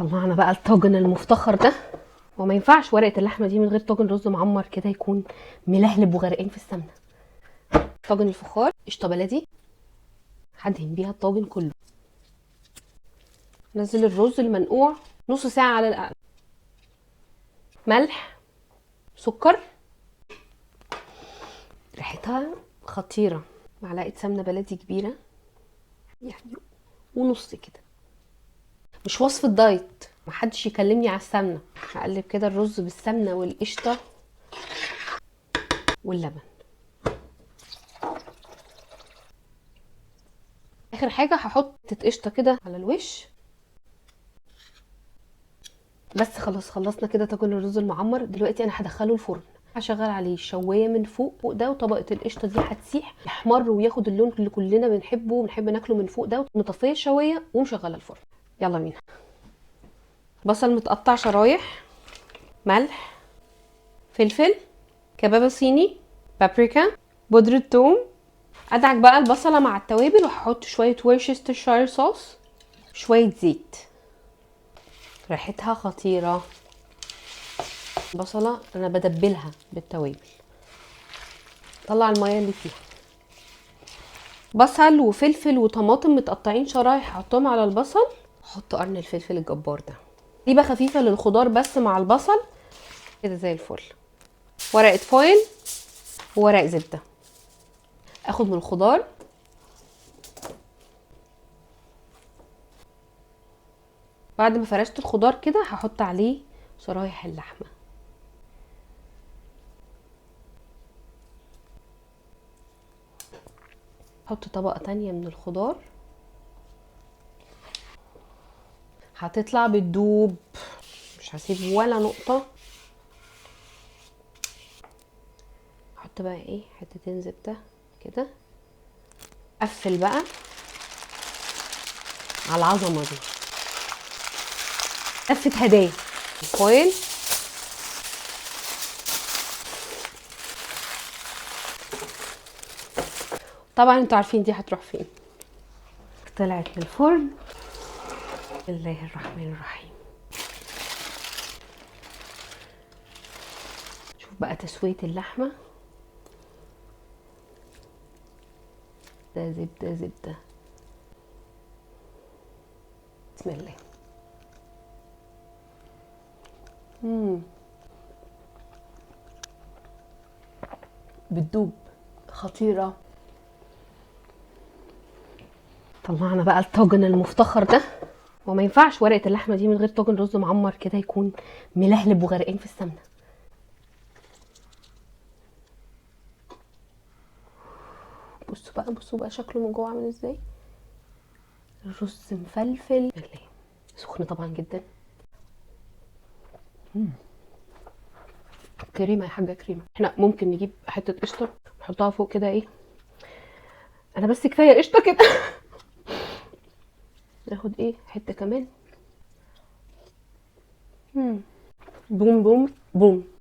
طلعنا بقى الطاجن المفتخر ده، وما ينفعش ورقة اللحمة دي من غير طاجن رز معمر كده يكون ملهلب وغرقان في السمنة. طاجن الفخار، قشطه بلدي هدهن بيها الطاجن كله. نزل الرز المنقوع نص ساعة على الاقل. ملح، سكر، ريحتها خطيرة. معلقه سمنه بلدي كبيرة يعني ونص كده، مش وصفه دايت، محدش يكلمني على السمنة. هقلب كده الرز بالسمنه والقشطه واللبن. اخر حاجة هحط قشطه كده على الوش بس. خلاص خلصنا كده طاجن الرز المعمر. دلوقتي انا هدخله الفرن، هشغل عليه الشوايه من فوق فوق ده، وطبقه القشطه دي هتسيح يحمر وياخد اللون اللي كلنا بنحبه وبنحب ناكله من فوق ده. مطفيه الشوايه ومشغله الفرن. يلا بينا. بصل متقطع شرايح، ملح، فلفل، كبابه صيني، بابريكا، بودره ثوم. ادعك بقى البصله مع التوابل، وهحط شوية Worcestershire sauce، شوية زيت، ريحتها خطيرة. البصله انا بدبلها بالتوابل، طلع المية اللي فيها. بصل وفلفل وطماطم متقطعين شرايح هحطهم على البصل. احط قرن الفلفل الجبار ده، تقليبه خفيفة للخضار بس مع البصل كده زي الفل. ورقة فويل وورق زبدة. اخد من الخضار، بعد ما فرشت الخضار كده هحط عليه شرايح اللحمة. احط طبقه تانية من الخضار، هتطلع بتدوب، مش هسيب ولا نقطة. احط بقى ايه، حتتين زبدة كده. قفل بقى على العظمة دي، لفه هدايا فويل. طبعا انتوا عارفين دي هتروح فين. طلعت من الفرن. بسم الله الرحمن الرحيم. شوف بقى تسوية اللحمة، ده زبدة زبدة. بسم الله. بتدوب، خطيرة. طلعنا بقى الطاجن المفتخر ده، وما ينفعش ورقة اللحمة دي من غير طاجن رز معمر كده يكون ملهلب وغرقان في السمنة. بصوا بقى، بصوا بقى شكله من جوه عامل ازاي. الرز مفلفل، سخن طبعا جدا. كريمة يا حاجة، كريمة. احنا ممكن نجيب حتة قشطة نحطها فوق كده. ايه، انا بس كفاية قشطة كده. ناخد ايه حتة كمان. بوم بوم بوم.